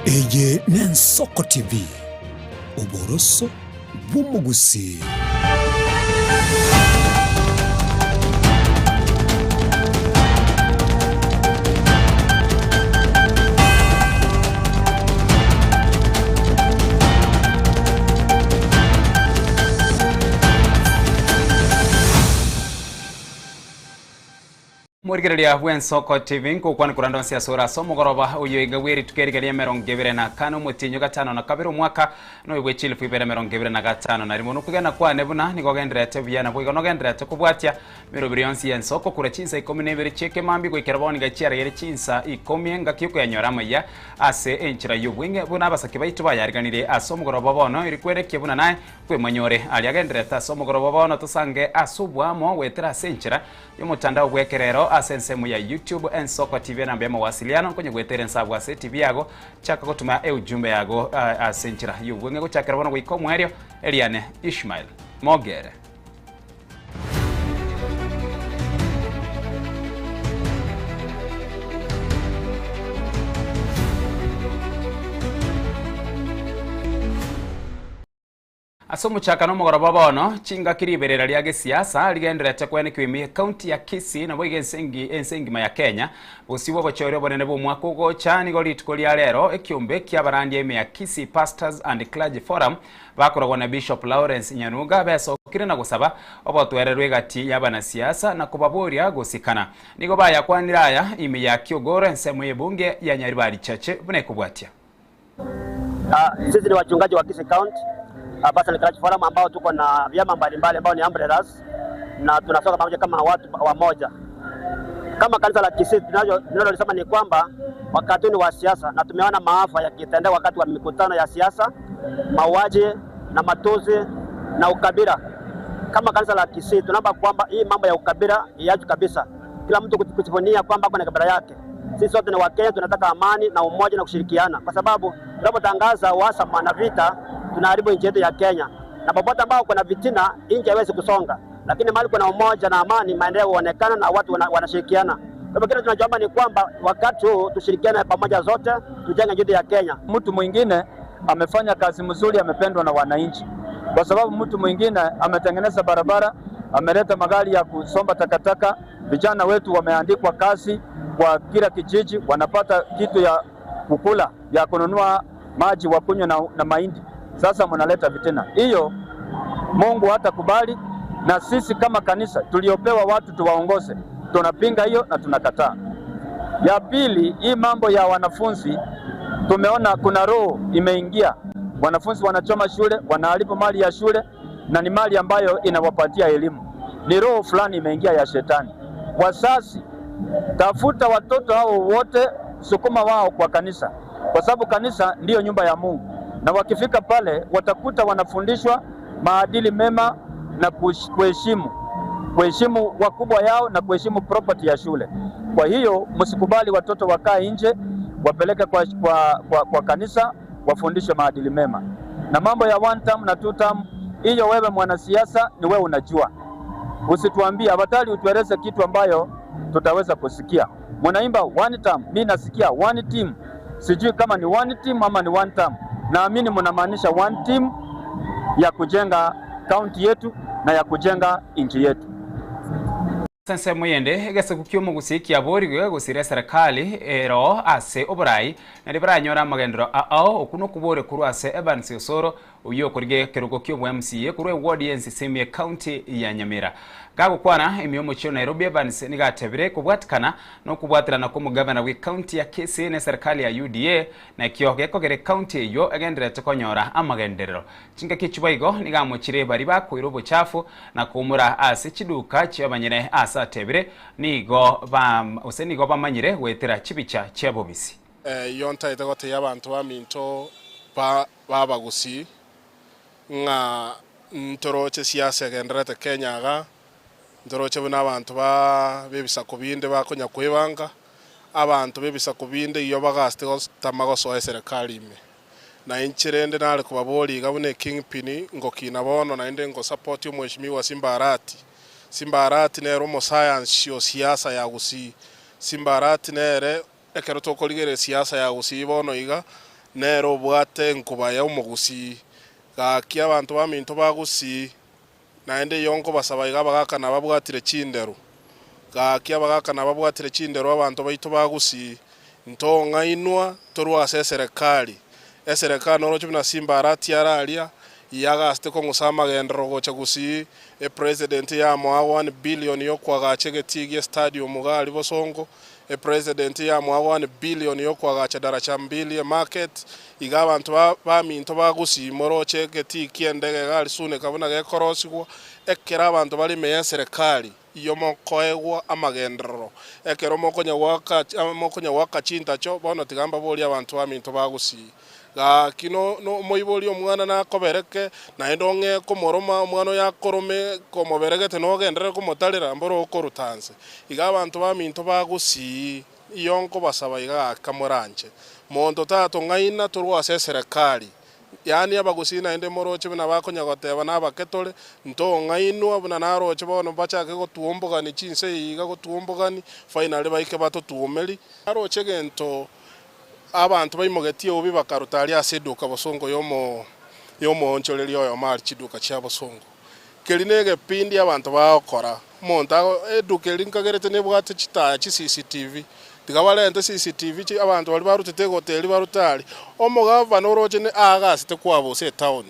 Eye n'Ensoko TV, oboroso bw'omogusii. Morigereria bw'Ensoko TV nkokwana korande onsi ase ore ase omogoroba oyo iga bw'erituko eriga ri'emerongo ebere na kane omotienyi o gatano na kabere omwaka noyo bwe chilifu ibere emerongo ebere na gatano na rimo. Nokwegena kwane buna nigo ogendererete buya naboigo nogendererete kobwatia emeroberi yonsi y'ensoko korwa chinsa ikomi na ibere chi'ekemambia goikera bono iga chiarageire chinsa ikomi engaki y'okoyanyora amaiya ase enchera y'obweng'e buna abasake baito bayariganirie ase omogoroba bono eri kwerekia buna naye kwemanyore aria agendererete ase omogoroba bono tosange ase oboamo goetera ase enchera Y'omotandao bw'ekerero ase ensemo ya YouTube, Ensoko TV enamba y'amawasiliano nkonye goetera ense abwo ase etibi yago. Chaka gotuma eujumbe yago ase enchera y'obweng'e gochakera bono goika omoerio. Eriane Ishmael Mogere. Ase omochakano omogoroba bono, chingaki riberera ria gesiasa rigendererete koenekiwa ime y'ecounty ya Kisii naboigo ense ense engima ya Kenya. Bosio bw'obochori obonene bw'omwaka ogocha nigo rituko ria rero ekiombe ki'abarandia ime ya Kisii Pastors and Clergy Forum bakoragwa na Bishop Lawrence Nyanuga besokire na gosaba obotoereru egati y'abanasiasa na kobaboria gosikana. Nigo bayakwanire aya ime ya Kiogoro ensemo y'ebunge ya Nyaribari Chache buna ekobwatia. Sisi ni wachungaji wa Kisii County Pastors and Clergy Forum ambao tuko na vyama mbalimbali ambao ni umbrellas na tunasonga pamoja kama watu wamoja. Kama kanisa la Kisii tunalolisema ni kwamba wakati ni wa siasa na tumeona maafa yakitendeka wakati wa mikutano ya siasa, mauaji na matusi na ukabila. Kama kanisa la Kisii tunaomba kwamba hii mambo ya ukabila iachwe kabisa, kila mtu kujivunia kwamba kuna kabila yake. Sisi sote ni Wakenya, tunataka amani na umoja na kushirikiana, kwa sababu tunapotangaza uhasama na vita tunaharibu nchi yetu ya Kenya, na popote ambao kuna vitina nchi haiwezi kusonga, lakini mahali kuna umoja na amani, maendeleo huonekana na watu wanashirikiana. Kwa hivyo kile tunachoomba ni kwamba wakati huu tushirikiane pamoja zote, tujenge nchi ya Kenya. Mtu mwingine amefanya kazi mzuri, amependwa na wananchi, kwa sababu mtu mwingine ametengeneza barabara, ameleta magari ya kusomba takataka, vijana wetu wameandikwa kazi kwa kila kijiji, wanapata kitu ya kukula ya kununua maji wa kunywa na, na mahindi. Sasa mnaleta vitina hiyo, Mungu hatakubali, na sisi kama kanisa tuliopewa watu tuwaongoze, tunapinga hiyo na tunakataa. Ya pili, hii mambo ya wanafunzi tumeona kuna roho imeingia, wanafunzi wanachoma shule, wanaharibu mali ya shule, na ni mali ambayo inawapatia elimu. Ni roho fulani imeingia ya shetani. Wazazi, tafuta watoto hao wote, sukuma wao kwa kanisa, kwa sababu kanisa ndiyo nyumba ya Mungu, na wakifika pale watakuta wanafundishwa maadili mema na kuheshimu kuheshimu wakubwa yao na kuheshimu property ya shule. Kwa hiyo msikubali watoto wakae nje, wapeleke kwa, kwa, kwa, kwa kanisa wafundishwe maadili mema. Na mambo ya one term na two term, hiyo wewe mwanasiasa ni wewe unajua, usituambie afadhali utueleze kitu ambayo tutaweza kusikia. Mnaimba one term, mi nasikia one team, sijui kama ni one team ama ni one term. Naamini mnamaanisha one team ya kujenga kaunti yetu na ya kujenga nchi yetu. Ase ensemo eyende, egesaku ki'omogusii kiaborigwe gosira eserekari ero ase oborai, nario baranyore amagenderero ao. Okwo nokoboria korwa ase Evans Osoro, oyio okorigia ekerogo ki'obo MCA korwa eward y'Ensisemi ecounty ya Nyamira. Gagokwana ime y'omochie o Nairobi, Evans nigo atebire kobwatikana nokobwaterana kw'omogavana bw'ecounty ya Kisii na eserekari ya UDA nakio gekogera ecounty eyio egendererete konyora amagenderero. Chingaki echio boigo nigo amochire baria bakoira obochafu na koumora ase chiduka chi'abanyene aase atebire, nigo gose nigo bamanyire goetera chibicha chi'abobisi. Eyio ntaete gotebia abanto baminto b'abagusii ng'a ntoroche siasa egendererete Kenya iga, ntoroche buna abanto b'ebisaku binde bakonya kwebanga, abanto b'ebisaku binde eyio bagaste gotama gosoa eserekari ime. Na inche rende nare kobaboria iga buna ekingpin, ngokina bono naende ngosapoti omweshimiwa Simba Arati. Simba Arati nere omosayansi o siasa ya Gusii. Simba Arati nere ekero tokorigereria siasa ya Gusii bono iga, nere obwate enkuba ya omogusii. Gaki abanto baminto ba Gusii, naende eyio nkobasaba iga abagaka nababwatire chinderu. Gaki abagaka nababwatire chinderu abanto baito ba Gusii, ntong'ainwa torwe ase eserekari. Eserekari noroche buna Simba Arati araria, yagasete kong'usa amagenderero gocha Gusii, Epresident yamoa one billion yokoagacha egetii gie stadium iga aria Bosongo, Epresident yamoa one billion yokoagacha daracha mbili emarket, iga abanto ba baminto ba Gusii moroche egetii kiendege iga aria Suneka buna gekorosigwa, ekero abanto bare ime yeserekari iyo mokoegwa amagenderero, ekero mokonya goaka mokonya goaka chintacho, bono tiga mbaborie abanto baminto ba Gusii. Gaki nomoibori omwana nakobereke, naende ong'e komoroma omwana oyo akorome komoberegete nogenderere komotarera mboro okoruta nse. Iga abanto baminto bagusii, iyo nkobasaba iga gaki kamoranche. Monto tatong'aina torwe ase eserekari, yaani abagusii naende moroche buna bakonya goteba nabake tore, ntong'ainwa buna naroche bono bachake gotuombogani chinse iga gotuombogani, finally baike batotuomeri. Naroche egento Abanto baimogetie eubi bakaruta aria ase eduka bosongo y'omoonchoreria oyomo aria chiduka chia bosongo. Keria negepindi abanto bagokora. Omonto ago eduka eria nkagerete nebwate chitaya chi CCTV. Tiga barente CCTV chi abanto baria barutete egoti eria barute aria. Omogavana oroche ne aagasete kwabusa etown.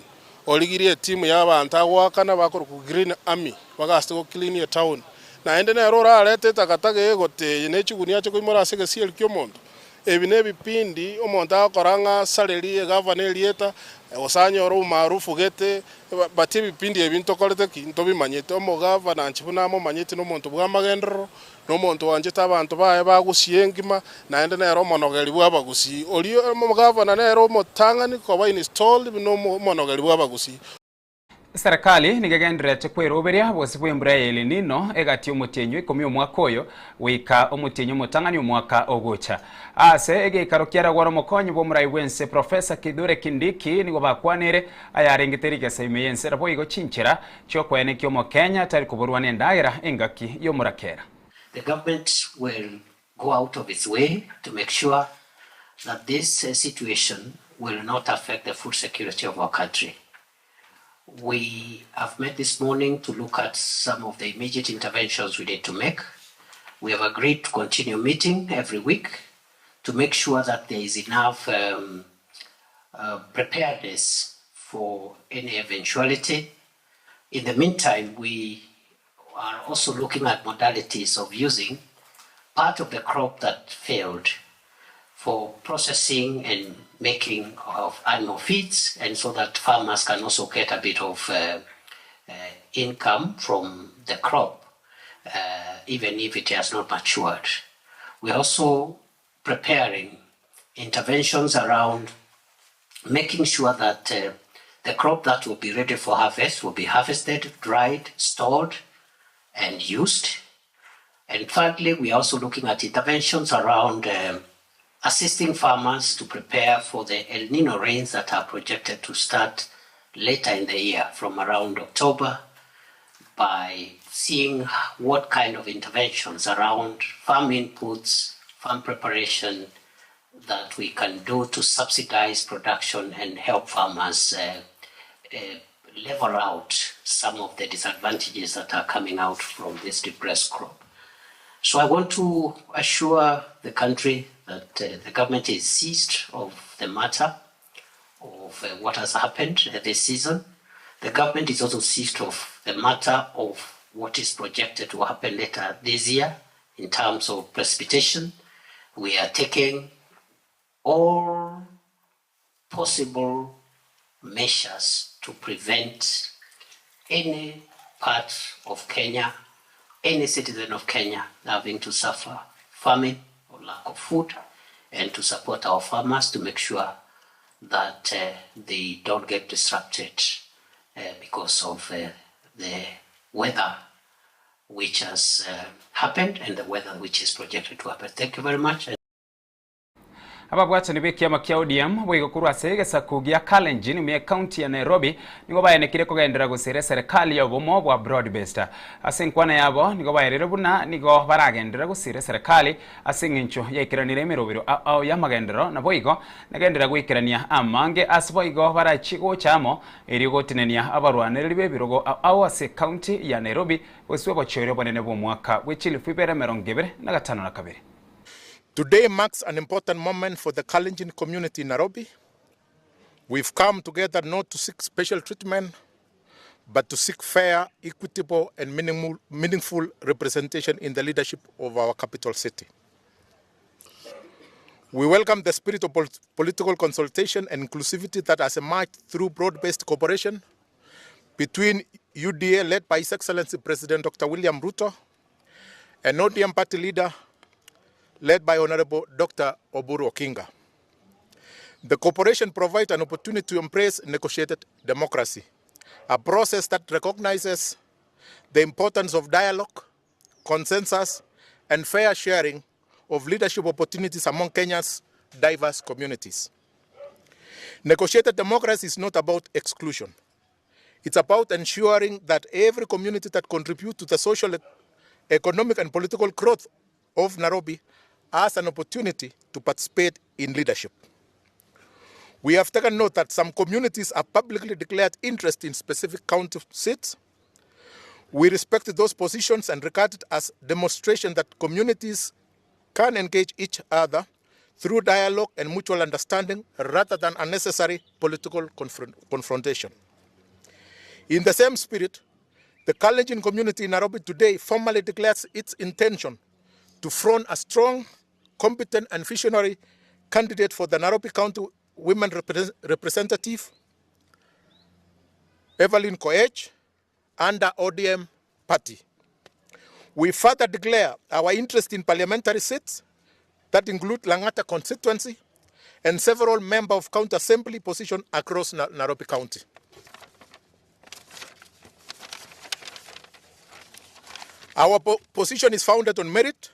Origirie etimu y'abanto agoakana bakorokwa Green Army bagasete go clean etown. Naende nere orarete etakataka y'egoti eye ne chigunia ache koimora ase egesieri ki'omonto. Ebi nebipindi omonto agokora ng'a asarerie egavana erieta, gose anyore omaarufu gete, but ebipindi ebi ntokorete ki? Ntobimanyete. Omogavana inche buna amomanyeti nomonto bw'amagenderero, na omonto oanchete abanto baye ba Gusii engima, naende nere omonogeri bw'Abagusii. Oria omogavana nere omotang'ani koba installed buna omonogeri bw'Abagusii. Eserekari nigo egendererete kweroberia bosio bw'embura ya El Nino egati y'omotienyi o ikomi omwaka oyo goika omotienyi omotang'ani omwaka ogocha. Ase egeikaro kiaragware omokonyi bw'omorai bw'ense Professor Kithure Kindiki nigo bakwanire ayarengete rigesa ime y'ense naboigo chinchera chi'okoenekia omokenya tari koborwa nendagera engaki y'omorakera. The government will go out of its way to make sure that this situation will not affect the food security of our country. We have met this morning to look at some of the immediate interventions we need to make. We have agreed to continue meeting every week to make sure that there is enough um, uh, preparedness for any eventuality. In the meantime, we are also looking at modalities of using part of the crop that failed for processing and making of animal feeds, and so that farmers can also get a bit of uh, uh, income from the crop, uh, even if it has not matured. We're also preparing interventions around making sure that uh, the crop that will be ready for harvest will be harvested, dried, stored, and used. And thirdly, we are also looking at interventions around um, assisting farmers to prepare for the El Nino rains that are projected to start later in the year from around October by seeing what kind of interventions around farm inputs, farm preparation that we can do to subsidize production and help farmers uh, uh, level out some of the disadvantages that are coming out from this depressed crop. So I want to assure the country that uh, the government is seized of the matter of uh, what has happened this season. The government is also seized of the matter of what is projected to happen later this year in terms of precipitation. We are taking all possible measures to prevent any part of Kenya, any citizen of Kenya having to suffer famine or lack of food, and to support our farmers to make sure that uh, they don't get disrupted uh, because of uh, the weather which has uh, happened and the weather which is projected to happen. Thank you very much. Ababwatani b'ekiama kia ODM boigo korwa ase egesaku gia Kalenjin ime ekaunti ya Nairobi nigo baenekire kogenderera gosira eserekari y'obomo bwa Broad Based. Ase enkwana yabo nigo baerire buna nigo baragenderere gosira eserekari ase eng'encho yaikeranire emerobero ao y'amagenderero naboigo nagenderera goikerania amange ase boigo barachie gocha amo erio gotenenia abarwanereri b'ebirogo ao ase ekaunti ya Nairobi gosibwa obochori obonene bw'omwaka bwe chilifu ibere emerongo ebere na gatano na kabere. Today marks an important moment for the Kalenjin community in Nairobi. We've come together not to seek special treatment, but to seek fair, equitable, and meaningful, meaningful representation in the leadership of our capital city. We welcome the spirit of pol- political consultation and inclusivity that has emerged through broad based cooperation between UDA, led by His Excellency President Dr. William Ruto, and ODM party leader, led by Honorable Dr. Oburu Okinga. The cooperation provides an opportunity to embrace negotiated democracy, a process that recognizes the importance of dialogue, consensus, and fair sharing of leadership opportunities among Kenya's diverse communities. Negotiated democracy is not about exclusion. It's about ensuring that every community that contributes to the social, economic, and political growth of Nairobi has an opportunity to participate in leadership. We have taken note that some communities have publicly declared interest in specific county seats. We respect those positions and regard it as demonstration that communities can engage each other through dialogue and mutual understanding rather than unnecessary political confront- confrontation. In the same spirit, the Kalenjin community in Nairobi today formally declares its intention to front a strong, competent, and visionary candidate for the Nairobi County Women Repre- Representative, Evelyn Koech, under ODM party. We further declare our interest in parliamentary seats that include Langata constituency and several member of county assembly positions across Na- Nairobi County. Our po- position is founded on merit,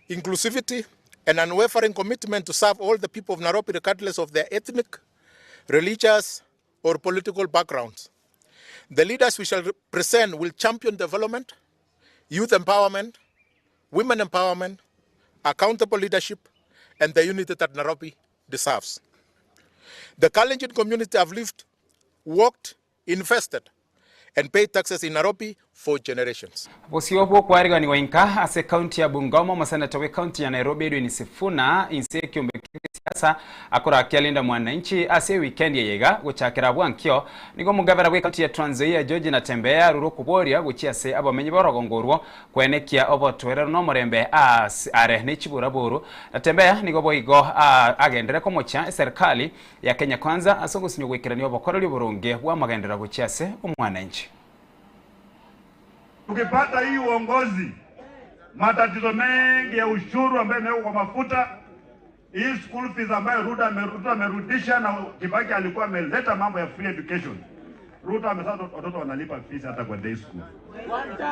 inclusivity, and unwavering commitment to serve all the people of Nairobi regardless of their ethnic, religious, or political backgrounds. The leaders we shall present will champion development, youth empowerment, women empowerment, accountable leadership, and the unity that Nairobi deserves. The Kalenjin community have lived, worked, invested, and paid taxes in Nairobi for generations. Bosio bw'okwariganigwa inka ase ekaunti ya Bungoma omoseneta bwa ekaunti ya Nairobi Edwin Sifuna inse ekiombe kia gesiasa akorakia Linda Mwananchi ase ewikendi eye iga gochakera bwankio nigo omogabera bwa ekaunti ya Trans Nzoia George Natembeya arure okoboria gochia ase abamenyi b'orogongo orwo koenekia obotoereru na omorembe aase are ne chiburaburu. Natembeya nigo boigo agenderere komochia eserikali ya Kenya Kwanza ase ogosinywa goikerania obokoreri oboronge bw'amagenderero gochia ase omwananchi. Tukipata hii uongozi, matatizo mengi ya ushuru ambayo imewekwa kwa mafuta, hii school fees ambayo Ruto ame- Ruto amerudisha, na Kibaki alikuwa ameleta mambo ya free education. Ruto amesema watoto wanalipa fees hata kwa day school.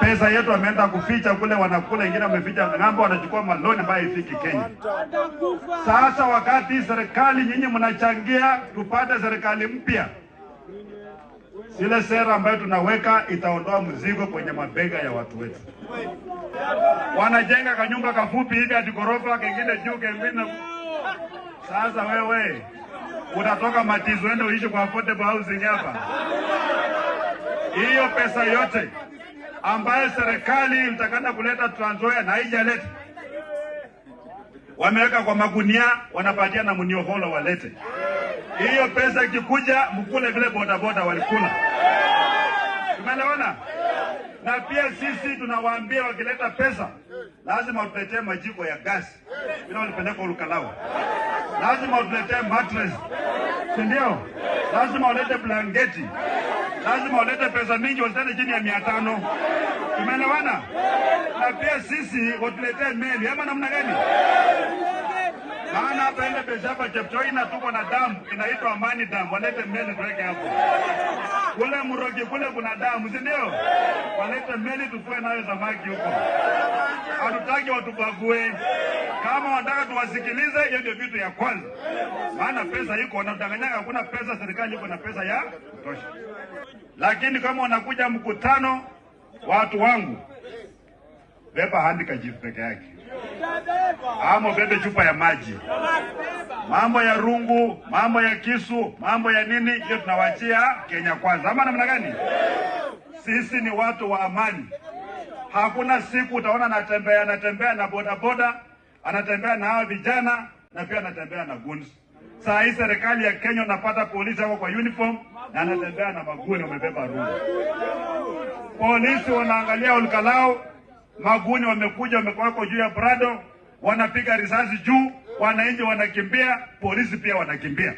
Pesa yetu ameenda kuficha kule, wanakula, ingine wameficha ng'ambo, wanachukua maloni ambayo haifiki Kenya. Sasa wakati serikali nyinyi mnachangia tupate serikali mpya, zile sera ambayo tunaweka itaondoa mzigo kwenye mabega ya watu wetu. Wanajenga kanyumba kafupi hivi hadi ghorofa, kengine juu, kengine. Sasa wewe utatoka Matizo uende uishi kwa affordable housing hapa? Hiyo pesa yote ambayo serikali ilitakana kuleta Trans Nzoia na haijaleta, wameweka kwa magunia, wanapatia na mnioholo walete hiyo pesa. Ikikuja mkule vile bodaboda walikula. Tumeelewana? Na pia sisi tunawaambia wakileta pesa lazima watuletee majiko ya gasi vile walipeleka Olukalau, lazima watuletee mattress, si ndio? Lazima walete blanketi, lazima walete pesa mingi, wasitane chini ya 500. Tumeelewana? Na pia sisi watuletee meli ama namna gani? Maana hapa ile pesa hapa Chepchoina tuko na damu inaitwa Amani Dam, walete meli tuweke hapo. Kule Muroki kule kuna damu, si ndio? Walete meli tufue nayo samaki huko. Hatutaki watubague. Kama wanataka tuwasikilize, hiyo ndio vitu ya kwanza, maana pesa iko, wanatudanganyanga hakuna pesa, serikali iko na pesa ya kutosha. Lakini kama wanakuja mkutano, watu wangu, beba handkerchief peke yake ama ubebe chupa ya maji. Mambo ya rungu, mambo ya kisu, mambo ya nini, hiyo tunawachia Kenya Kwanza, ama namna gani? Sisi ni watu wa amani. Hakuna siku utaona anatembea anatembea na bodaboda, anatembea na hawa vijana na pia anatembea na guns. Saa hii serikali ya Kenya unapata polisi wako kwa uniform na anatembea na maguni wamebeba rungu. Polisi wanaangalia Olkalou, maguni wamekuja wamekuwako juu ya Prado, wanapiga risasi juu, wananchi wanakimbia, polisi pia wanakimbia.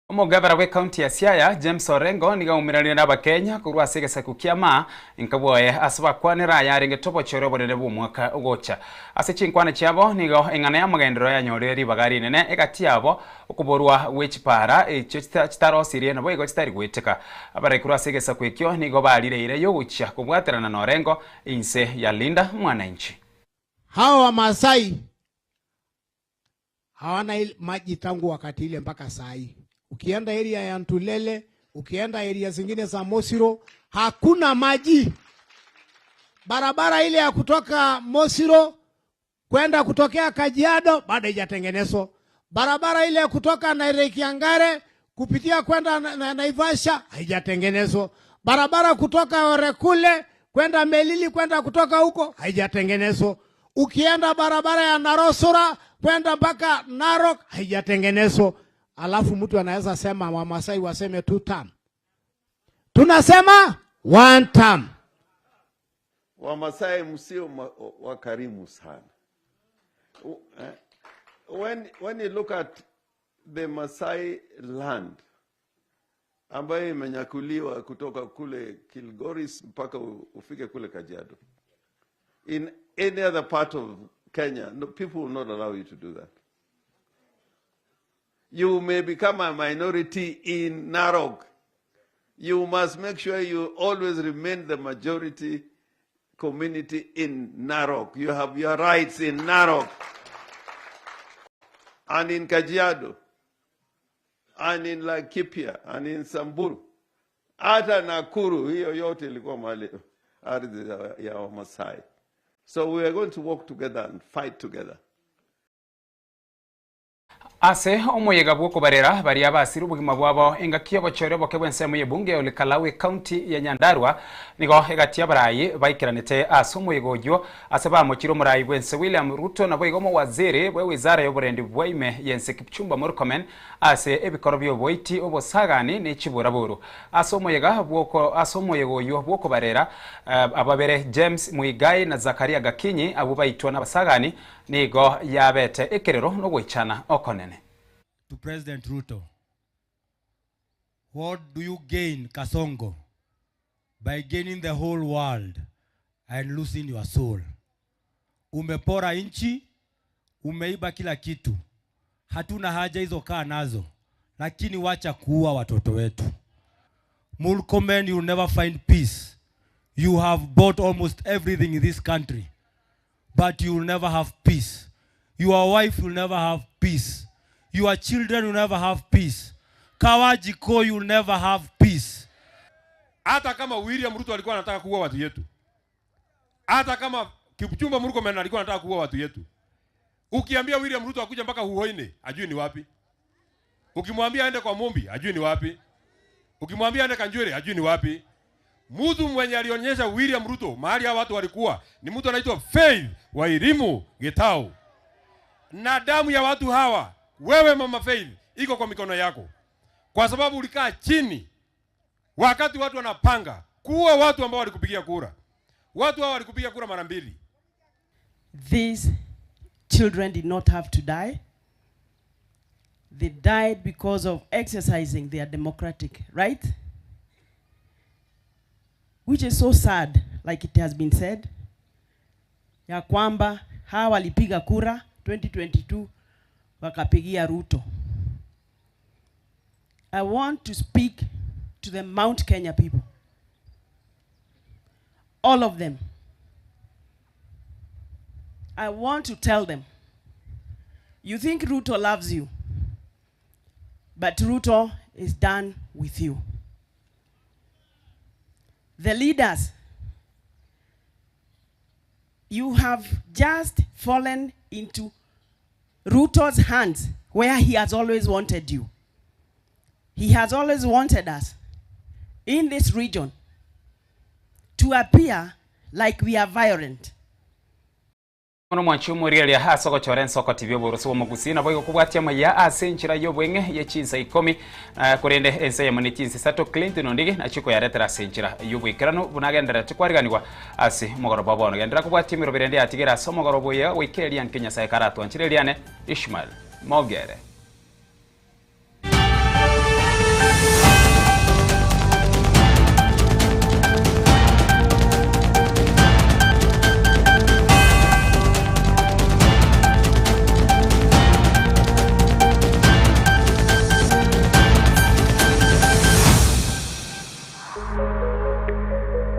Omogabara bwe county ya Siaya James Orengo nigo aumeranire na abakenya korwa ase egesaku kia Maa inka bwoye ase bakwanera ayarenge tobochore obonene bwa omwaka ogocha. Ase chinkwana chiabo nigo eng'ana ya amagenderero yanyorire ribaga rinene egati yabo okoborwa gwe chipara echio chitarosirie nabo igo chitari goeteka. Abarai korwa ase egesaku ekio nigo barireire yogochia kobwaterana na Orengo inse ya Linda Mwananchi. Hawa Wamasai hawana maji tangu wakati ile mpaka saa hii. Ukienda area ya Ntulele, ukienda area zingine za Mosiro, hakuna maji. Barabara ile ya kutoka Mosiro kwenda kutokea Kajiado bado haijatengenezwa. Barabara ile ya kutoka Nairekiangare kupitia kwenda Naivasha haijatengenezwa. Barabara kutoka Orekule kwenda Melili kwenda kutoka huko haijatengenezwa. Ukienda barabara ya Narosura kwenda mpaka Narok haijatengenezwa. Alafu mtu anaweza sema Wamasai waseme two term. Tunasema one term. Wamasai msio wakarimu sana. When you look at the Masai land ambayo imenyakuliwa kutoka kule Kilgoris mpaka ufike kule Kajiado, in any other part of Kenya, no, people will not allow you to do that. You may become a minority in Narok. You must make sure you always remain the majority community in Narok. You have your rights in Narok and in Kajiado and in Laikipia and in Samburu. Hata Nakuru, hiyo yote ilikuwa mahali ardhi ya Wamasai. So we are going to work together and fight together. Ase omoyega bw'okobarera baria basire obogima bwabo engaki y'obochore oboke bw'ensemo y'ebunge ya Olkalau county ya Nyandarua nigo egati abarayi baikeranete ase omoyega oywo ase bamochire omorai bwense William Ruto nabo igo omowaziri bwe wizara y'oborendi bwa ime yense Kipchumba Murkomen ase ebikoro by'oboiti obosagani ne chiburaburu ase omoyega bw'oko ase omoyega oywo bw'okobarera ababere James Muigai na Zakaria Gakinyi abo baitwa n'abasagani nigo yabete ekerero n'ogoichana okonene. To President Ruto, what do you gain, Kasongo, by gaining the whole world and losing your soul? Umepora nchi, umeiba kila kitu. Hatuna haja hizo, kaa nazo, lakini wacha kuua watoto wetu. Murkomen, you will never find peace. You have bought almost everything in this country, but you will never have peace. Your wife will never have peace. Your children will never have peace. Kawajiko, you will never have peace. Hata kama William Ruto alikuwa anataka kuua watu yetu, hata kama Kipchumba Murkomen alikuwa anataka kuua watu yetu, ukiambia William Ruto akuja mpaka Huhoine, ajui ni wapi. Ukimwambia aende kwa Mumbi, ajui ni wapi. Ukimwambia aende Kanjwele, ajui ni wapi. Mtu mwenye alionyesha William Ruto mahali hao watu walikuwa ni mtu anaitwa Faith Wairimu Gitau. Na damu ya watu hawa, wewe Mama Faith, iko kwa mikono yako. Kwa sababu ulikaa chini wakati watu wanapanga kuua watu ambao walikupigia kura. Watu hao walikupigia kura mara mbili. These children did not have to die. They died because of exercising their democratic right, which is so sad, like it has been said, ya kwamba hawa walipiga kura 2022 wakapigia Ruto. I want to speak to the Mount Kenya people. All of them. I want to tell them, you think Ruto loves you, but Ruto is done with you. The leaders, you have just fallen into Ruto's hands where he has always wanted you. He has always wanted us in this region to appear like we are violent. Bono mwanche omorigereria ase ogochora ensoko tibia oboroso bw'omogusii, naboigo kobwatia amaya ase enchera y'obweng'e ye chinsa ikomi, na korende ense eyemo ne chinsa isato Clinton Ondigi nachie koyaretera ase enchera y'oboikeranu buna agendererete kwariganigwa ase omogoroba bono. Genderera kobwatia emeroberi ende yatigere ase omogoroba oye goika eria nke Nyasae karatwanchire eriane Ishmael Mogere.